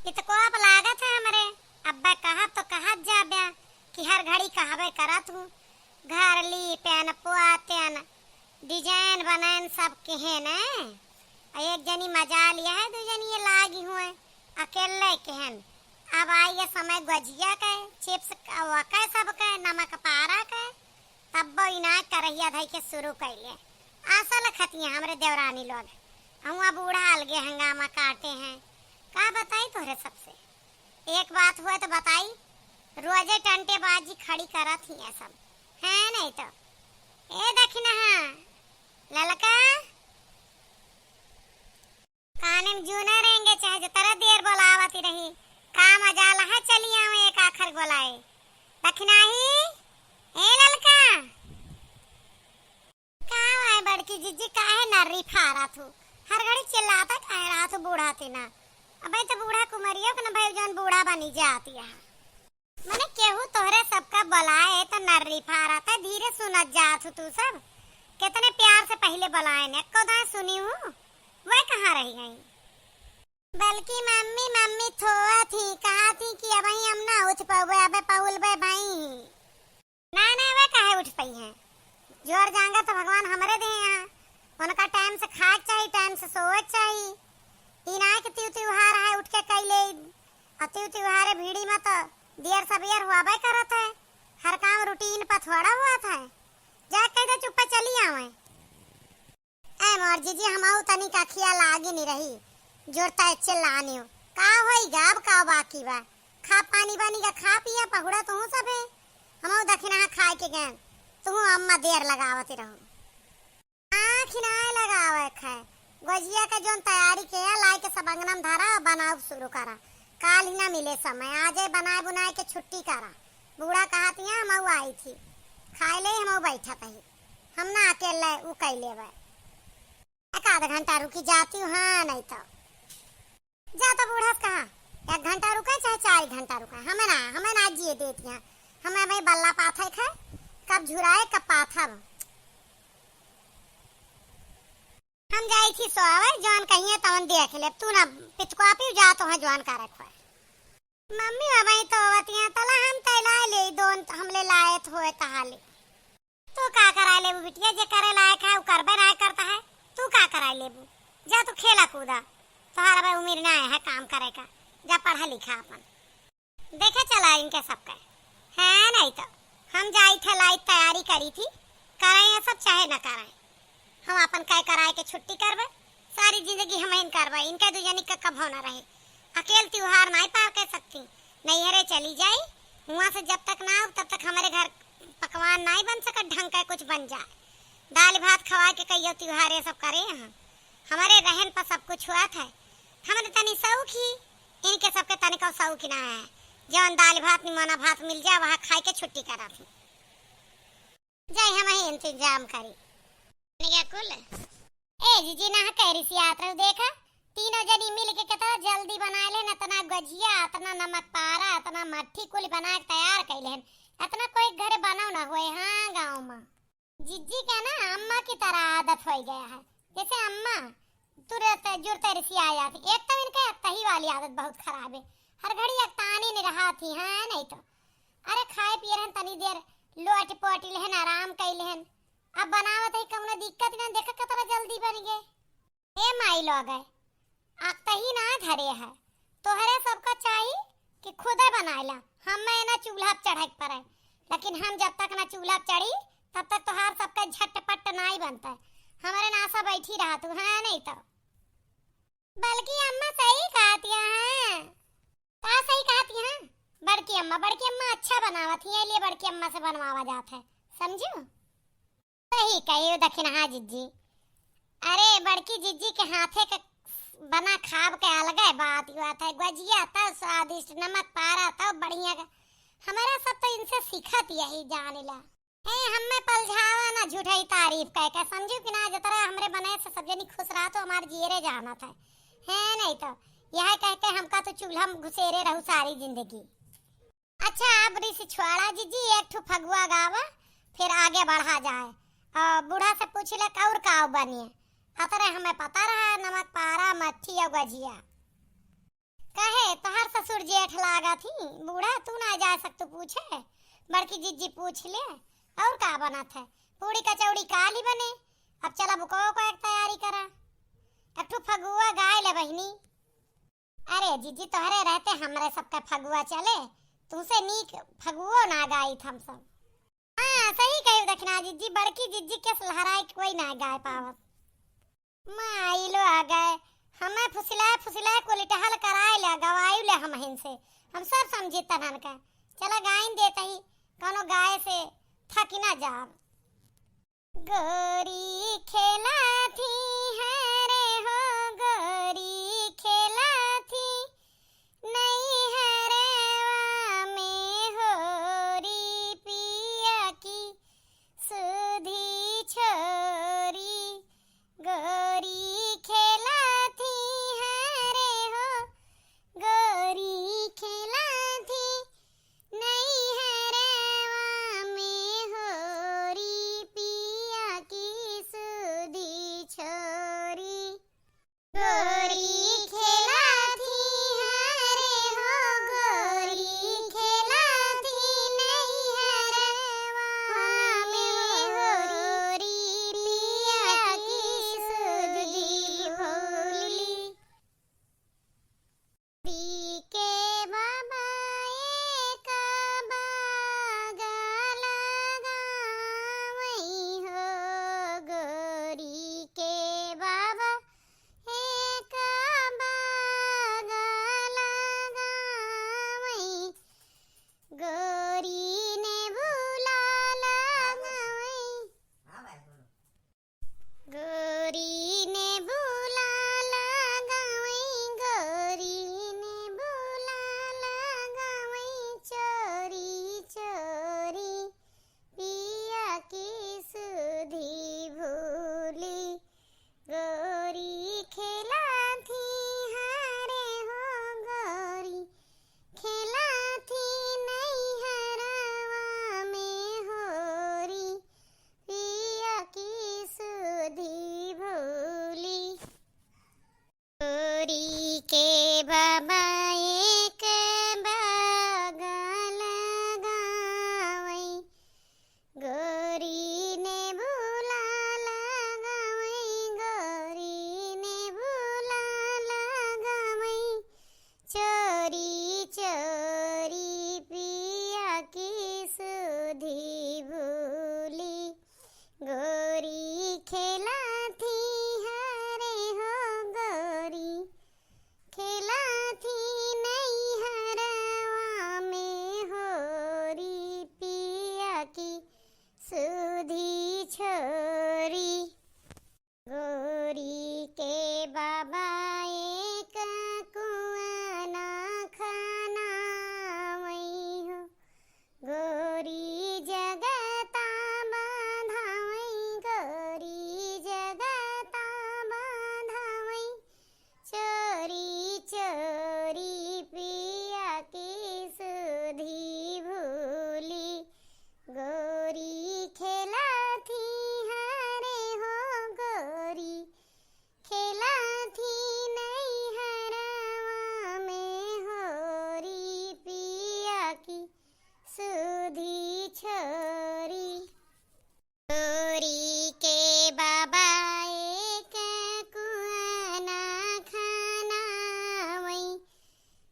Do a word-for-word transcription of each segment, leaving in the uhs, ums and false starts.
पितको अब लागत है हमरे, अब्बे कहब तो कहत जाब्या कि हर घड़ी कहबे करत हूँ, घर लीपेन, पोतेन, design बनैन सब केहेन। आ एक जनी मजा लिया है, दू जनी ये लागी हुए, अकेले केहेन। अब आई ये समय गुजिया के, chips के, वके सब के, नमक पारा के, तब्बो इनाय करहिया धई के शुरू कैले। आशा लखतिया हमरे देवरानी लोग, हुआ बूढ़ा अलगे हंगामा काटे हैं। का बताई तोहरे सबसे? एक बात हुए तो बताई, रोजे टंटेबाजी खड़ी करत ही है सब, है नहीं तो। ए दखिनहा, ललका, काने में जूने रहेंगे, चाहे जतरा देर बोलावत ही रही, काम अजाला है, चली आवे एक आखर बोलाए। दखिनाही, ए ललका। का है बड़की जिज्जी, काहे नर्री फारत हूँ? हर घड़ी चिल्लाता काहे रहत हूँ बूढ़ा ती ना? अबे तो बूढ़ा कुमरियो के ना भाई जौन बूढ़ा बनी जाती है। मने केहू तोहरे सबका बोलाए तो नर्री फारत है, धीरे सुनत जात हूँ तू सब। कितने प्यार से पहले बोलाए ने, को दाएं सुनी हूँ, वह कहाँ रह गई? बल्कि मम्मी, मम्मी थोआ थी, कहा थी कि अबही हम ना उठ पउबे, अबे पहुलबे भाई। ना, ना, वे काहे उठ पई हैं? जोर जांगा तो भगवान हमरे दे हैं। उनका time से खाए के चाही, time से सोए के चाही। ई ना कि तिउ तिउहार है, उठ के कई ले। और तिउ तिउहारे भीड़ी में तो दियर सबियर हुआ बे करत है। हर काम routine पर थोड़ा हुआ था। जा कह दे चुप्पा चली आवे। ए मोर जीजी, हमहू तनी का खिया लागी नी रही, जुरता चिल्लानियो। का होई गा, अब का बाकी बा? खा पानी बानी का खा पिया, पहुड़ा तुहू सबे। हमहू दखिनहा खाए के गए, तुहू अम्मा देर लगावत रहो। आँख ना लगावे खाए, गोजिया के जोन तैयारी के लाए के सब अंगना में धरा, बनाओ शुरू करा। काल ही ना मिले समय, आजे बनाए बुनाए के छुट्टी करा। बूढ़ा कहत यहाँ हमहू आई थी, खाए ले हमहू बैठत ही। हम ना अकेले उ कई लेबे। एक आध घंटा रुकी जाती हूँ, हाँ, नहीं तो। जा तो बूढ़ा से कहा, एक घंटा रुके चाहे चार घंटा रुके, हमें ना, हमें ना जिए देती हैं। हमें भाई बल्ला पाथै खाए, कब झुराए, कब पाथब। हम जाई थी सोवे, जौन कहिए तवन देख ले, तू ना पितकुआ पी जा तो है जौन करे खोए। मम्मी बाबा ही तो होवतियाँ, तला हम तैला ले दोन, हमले लायत होए तहाले। तू का कराए लेबू बिटिया, जे करे लायक है, उ करबे ना करता है, तू का कराए लेबू? जा तू खेला कूदा, तोहार अबे उम्र ना है काम करे का, जा पढ़ा लिखा अपन। देखे चला इनके सबके, हैं नहीं तो, हम जाई थे लाई तैयारी करी थी, कराए ये सब चाहे ना कराए। हम आपन कै कराए के छुट्टी करबे, सारी जिंदगी हमहिन करबे, इनके दू जनी का कभो ना रहे। अकेल त्योहार नाई पार कर सकती, नैहरे चली जाई, हुआं से जब तक ना आऊ, तब तक हमरे घर पकवान नाई बन सकत, ढंग का कुछ बन जाए। दाल भात खवाए के कहियो त्योहार ये सब करे यहाँ। हमरे रहन पर सब कुछ हुआ था, हमरे तनी शौक ही, इनके सबके तनिको शौक ना है। जवन दाल भात निमोना भात मिल जाए, वहाँ खाए के छुट्टी करा थी। जाई हम ही इंतजाम करी। निया कुल। ए जीजी, ना कह रिसियात रहू, देखा, तीनों जनी मिल के कितना जल्दी बनाए लेन, इतना गजिया, इतना नमक पारा, इतना मट्ठी कुल बना के तैयार कइ लेन। इतना कोई घरे बनाओ ना होए, हाँ, गाँव में। जीजी के ना अम्मा की तरह आदत हो गया है, जैसे अम्मा तुरत जुरते रिसिया जाती। एक तो इनके अकतही वाली आदत बहुत खराब है, हर घड़ी अकतानी नहीं रहा थी, हाँ, नहीं तो। अरे खाए पिए रहन तनी देर लोट पोट लेहन, आराम कइ लेहन। अब बनावत है कउनो दिक्कत ना, देखा कतना जल्दी बन गए। ए माई लोग है, अकतही ना धरे है, तोहरे सबका चाही कि खुदे बनाए ला, हमें ना चूल्हा पे चढ़े के पड़े। लेकिन हम जब तक ना चूल्हा पे चढ़ी, तब तक तोहार सबका झटपट नाई बनता है। हमरे नासा बैठी रहा तू, हाँ नहीं तो। बल्कि अम्मा सही कहती हैं। का सही कहती हैं? बड़की अम्मा, बड़की अम्मा अच्छा बनावत ही, ये लिए बड़की अम्मा से बनवावा जात है, समझू? सही कही दखिनहा जिज्जी। अरे बड़की जिज्जी के हाथे के बना खाब के अलगे बात हुआ था, गजिया तो स्वादिष्ट, नमक पारा तो बढ़िया का। हमारा सब तो इनसे सीखत यही जानेला। ए, हमें पलझावा ना झूठई तारीफ कह के, समझू कि ना, जतरा हमरे बने से सब जनी खुश रहा तो हमार जियरे जानत है, है नहीं तो। यह कह के हमका तो चूल्हा में घुसेरे रहू सारी जिंदगी। अच्छा, अब रिस छोड़ा जीजी, एक ठो फगुआ गावा, फिर आगे बढ़ा जाए। और बूढ़ा से पूछ ले, और का बनिए? अतरे हमें पता रहा, नमक पारा, मट्ठी और गजिया। कहे, तोहार जेठ लागत ही बूढ़ा, तू ना जाए सकतू पूछे, बड़की जिज्जी पूछ ले। और का बनत है, पूड़ी कचौड़ी काली बने। अब चला बुकवा को एक तैयारी करा, एक ठो फगुआ गाय ले बहिनी। अरे जिज्जी, तोहरे रहते हमरे सबका फगुआ चले, तुमसे नीक फगुओ ना गाइत हम सब। हाँ, सही कही दखिना जिज्जी, बड़की जिज्जी के लहराए के कोई ना गाय पावत। माई लो आ गए, हमें फुसिलाए फुसिलाए कुल टहल कराए ले, गवायु ले हम हिन से, हम सब समझी तनन का। चला गाइन देत ही, कोनो गाय से थकी ना जाब। गोरी खेला थी, हरे हो गोरी खेला थी, नैहरवा में होरी पिया की सुधी छोरी। गोरी खेला थी, हरे हो गोरी खेला थी, नैहरवा में होरी पिया की सुधी छोरी। गोरी खेला थी, हरे हो गोरी खेला थी, नैहरवा में होरी पिया की सुधी भोली। गोरी के बाबा एक बागा लगावई हो, गोरी के बाबा एक बागा लगावई, गोरी ने बुला लगावई। गोरी ने बुला लगावई, गोरी ने बुला लगावई, चोरी चोरी पिया की सुधी भूली। गोरी खेला थी, हरे हो गोरी खेला थी, नैहरवा में होरी पिया की सुधी भूली। गोरी के बाबा एक बागा लगावई, गोरी ने बुला लगावई, गोरी ने बुला लगावई, चोरी चोरी पिया की सुधी भूली। गोरी खेला थी, हरे हो गोरी खेला थी, नैहरवा में होरी पिया की सुधी छोरी। गोरी के बाबा एक कुआना खनावई हो, गोरी जगता बांधावई, गोरी जगता बांधावई, चोरी चोरी पिया की सुधी भूली। गोरी खेला थी, हरे हो गोरी खेला थी, नैहरवा में होरी पिया की सुधी छोरी। गोरी के बाबा एक कुआना खनावई,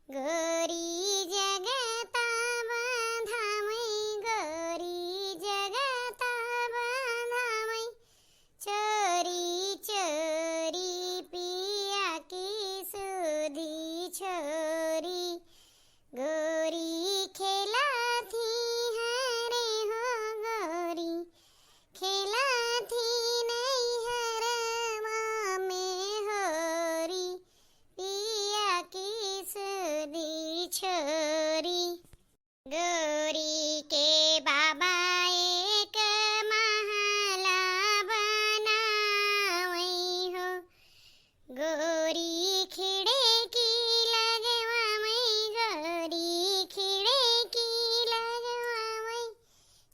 गोरी जगता बांधावई, गोरी जगता बांधावई, चोरी चोरी पिया की सुधी छोरी। गोरी खेला थी, हरे हो गोरी खेला थी, नैहरवा में होरी पिया की सुधी छोरी। गोरी के बाबा एक महला बनावई हो, गोरी खिड़की लगवावई, गोरी खिड़की लगवावई,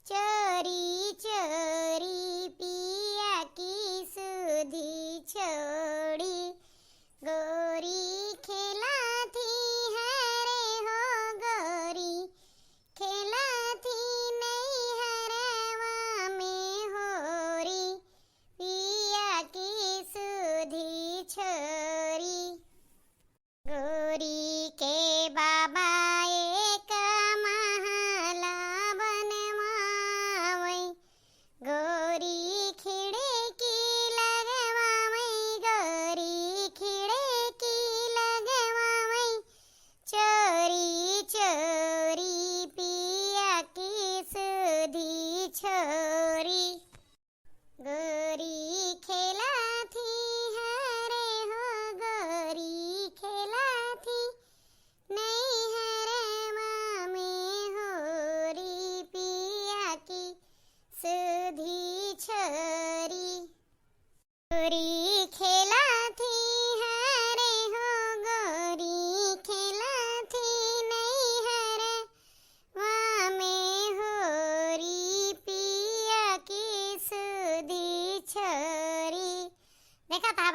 चोरी चोरी पिया की सुधी छोड़ी। गोरी खेला थी, हरे हो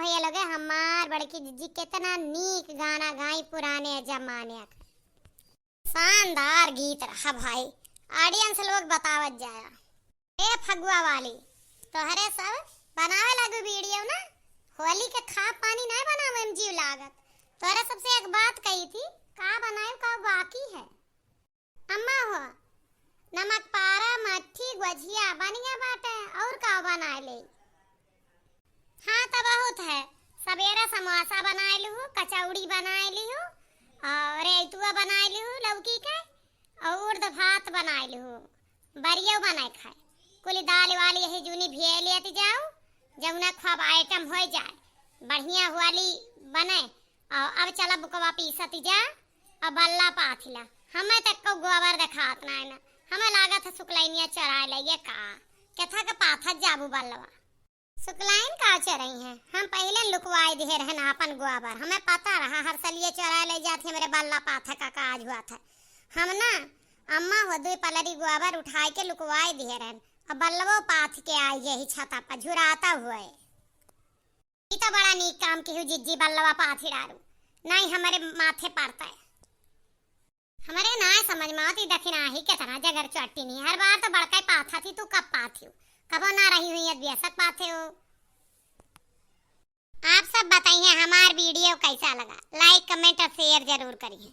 भैया लोगे, हमार बड़की जिज्जी कितना नीक गाना गाई पुराने जमाने का। शानदार गीत रहा भाई, audience लोग बतावत जाया। ए फगुआ वाली, तोहरे सब बनावे लागू video ना, होली के खा पानी नहीं बनावे में जीव लागत। तोहरे सबसे एक बात कही थी, का बनाए का बाकी है? अम्मा हो, नमक पारा, मट्ठी, गोझिया बनिया बाटे, और का बनाए ले? हाँ, त बहुत है। सबेरे समोसा बनाए लिहू, कचौड़ी बनाए लिहू, और रेतुआ बनाए लिहू लौकी के, और उर्द भात बनाए लिहू, बरियो बनाए खाए। कुल दाल वाल यही जूनी भिए लेत जाऊ, जौना खूब item हो जाए, बढ़िया होली बने। और अब चला बुकवा पीसत जा, अब बल्ला पाथिला। हमें तक को गोबर देखात ना है ना, हमें लागत है सुकलैनिया चराए ले ये का, केथा के पाथत जाबू बल्लवा। सुकलाइन का चरई है, हम पहिले लुकवाई दिहे रहन आपन गोबर, हमें पता रहा हर सलिए चोराए ले जात हमरे बल्ला पाथा का काज हुआ था। हम ना अम्मा हो दुई पलरी गोबर उठाए के लुकवाई दिहे रहन, अब बल्लवो पाथ के आई यही छता पर झुराता हुए। ई तो बड़ा नीक काम किहू जिज्जी, बल्लवा पाथी डारू, नहीं हमरे माथे पड़ता है। हमरे ना समझ में आवत, ई दखिनाही केतना जगर चट्टी नहीं, हर बार तो बड़का ही पाथा थी, तू कब पाथी हो, कबो ना रही हुई, अब बेसक पाथे हो। आप सब बताइए हमार video कैसा लगा, like, comment और share जरूर करिए।